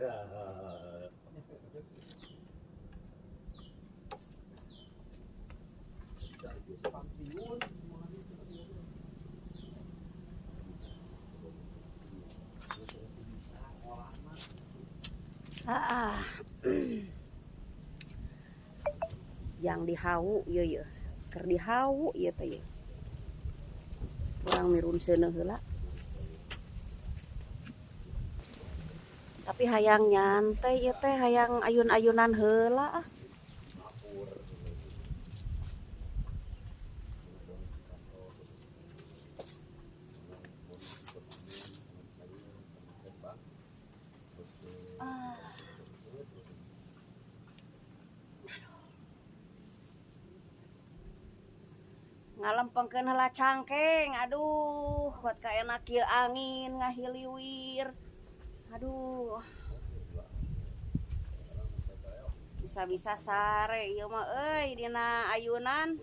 Ah, yang dihawu ieu ye, keur dihawu ieu teh ye. Urang mirun seuneuh heula. Tapi hayang nyantai ieu teh, hayang ayun-ayunan heula ah. Ngalempengkeun heula cangkeng, aduh, kuat kaenak ieu angin ngahiliwir. Aduh. Bisa-bisa sare ieu mah euy dina ayunan.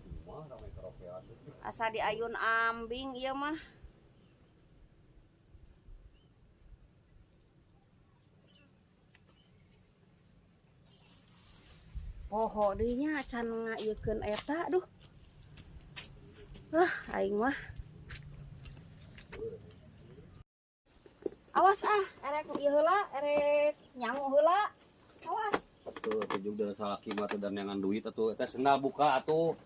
Asa diayun ambing ieu mah. Poho deui nya can ngaieukeun eta duh. Ah, aing mah. Awas ah, erek ieu heula, erek nyangu heula. Awas. Tuh, tujuh dari salaki mah teh dan neangan duit atuh. Eta sendal buka atuh.